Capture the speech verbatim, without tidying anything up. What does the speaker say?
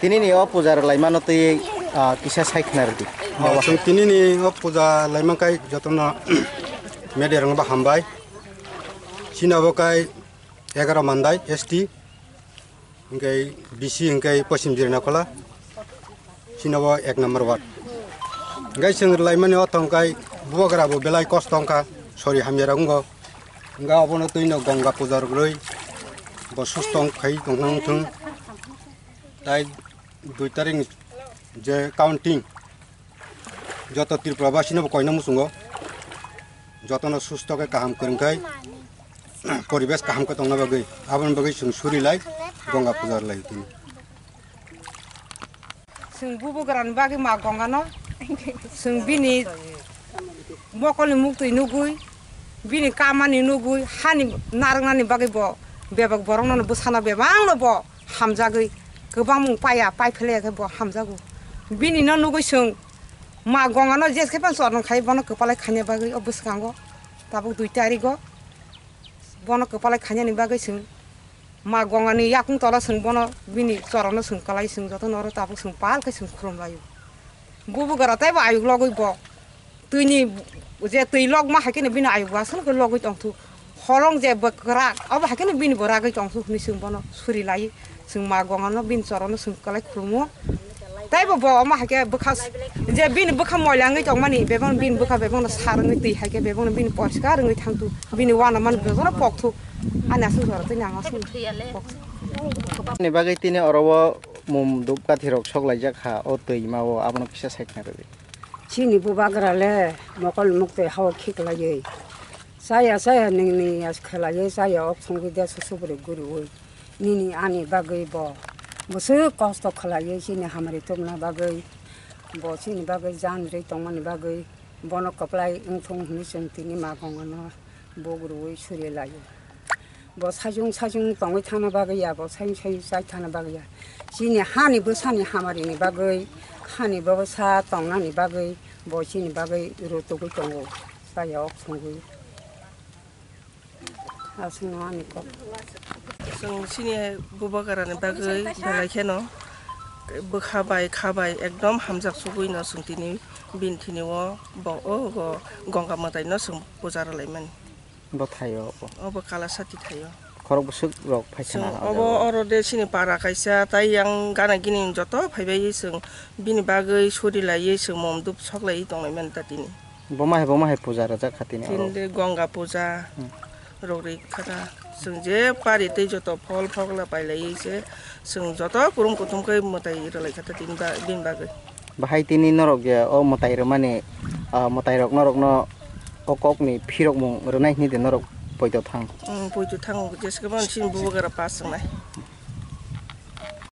Tini ni o puja rwlaimano twi, ah, kisa sai khna rwdi. Oh, chwng tini ni o puja laima kai jotono media rwngba hambai. Chini abo kai egaro mandai S T, hwnkhe B C hwnkhe Poschim Jirinakhwla, chini abo ek number ward. Hwnkhe chwng rwlaimani o thong kai bubagra bo belai kosto wngkha, sori hamya rok wngo. Hwnkhe abono twino Gonga puja rwgwi bo susto wng khai tongthang wngthung. Tai dui tarik ni je counting, joto Tripura basi no bo koina muchungo, joto no susto khe kaham kwrwng khai poribesh kaham khe tongna bagwi, aboni bagwi chwng suri lai Gonga puja lai tini. Chwng bubagra ni bagwi ma Gonga no, chwng bini mokol ni muktwi nugwi, bini kamani nugwi, hani narwknani bagwi bo bebak borok no bwsano bebak no bo hamjagwi kwbangmung paiya, pai phlaiya khe bo hamjago. Bini no nugwi chwng ma Gonga no jes khe phano chorno khai bono kwpalai khaina bagwi o bwskango tabuk dui tarik o bono kwpalai khainani bagwi chwng ma Gonga ni yakung tola chwng bono bini chorno chwng kwlai chwng joto no oro tabuk chwng pal khe chwng khulum laio. Bubagra tei bo ayuk logwi bo twini je twi lokma hai kheno bini ayuk bo aswk khe logwi tongthuk. Holong je bwkrak abo hai kheno bini bo ragwi tongthuk hwnwi chwng bono suri lai. Chwng ma Gonga no bini chorno chwng kwlai khulumo. Tei bo bo omo hai khe bwkha je bini bwkha moila wngwi tongmani bebak bini bwkha bebak no sar wngwi twi hai khe bebak no bini poriskar wngwi thangthuk. Bini uanamani bebak no pokthuk. Ani aswk jora twi nang aswk pokthuk. Ni bagwi tini oro o mum dupkathi rok sok laijak kha o twi ma o abono kisa sai khna rwdi. Chini bubagra le mokol muktwi hao khiklaiwi. Chaya chaya nini as khlaiwi chaya ok songwi de susubrwi guriwi. Nini ani bagwi bo bwswk kosto khlaiwi chini hamari tubuna bagwi. Bo chini bagwi jan rwi tongmani bagwi bono kwplai wngthung hwnwi chwng tini ma Gongano buk rwui suri laio. Bo sajung sajung tongwi thangna bagwi ya, bo sajung sajung chai thangna bagwi ya. Chini hani bwsani hamarini bagwi, hani bwsa tongnani bagwi, bo chini bagwi rutugwi tongo, chaya ok songwi. Aswkno ani kok. Chwng chini bubagrani bagwi belai kheno bwkha bai kha bai ekdom hamjak sugwino chwng tini bini thini o bo o go Gongga mwtaino chwng puja rwlaimani. Bo thaio bo. Obo Kalasati thaio. Khorok bwswk rok phai Chwng sana o obo jaga o. Oro de chini para kaisa, tai yang gana gini joto phaibai chwng bini bagwi suri laiwi chwng mom dup sok laiwi tonglai mani ta tini. Bo ma hai, bo ma hai puja rwjak kha tini oro. Tini de Gongga puja Hmm. rok ri kha ta. Chwng je pari tei joto phol phokla pai laiwi se chwng joto kurum kuthum khe mwtai rwlai kha ta tini ba-, bini bagwi. Bahai tini norok ya o mwtai rwmani, ah, mwtai rok norokno o kokni phirokmung rwnai hwnwi de norok poito thang. Mm, poito thang, jeske bo chini bubagra pass wngnai.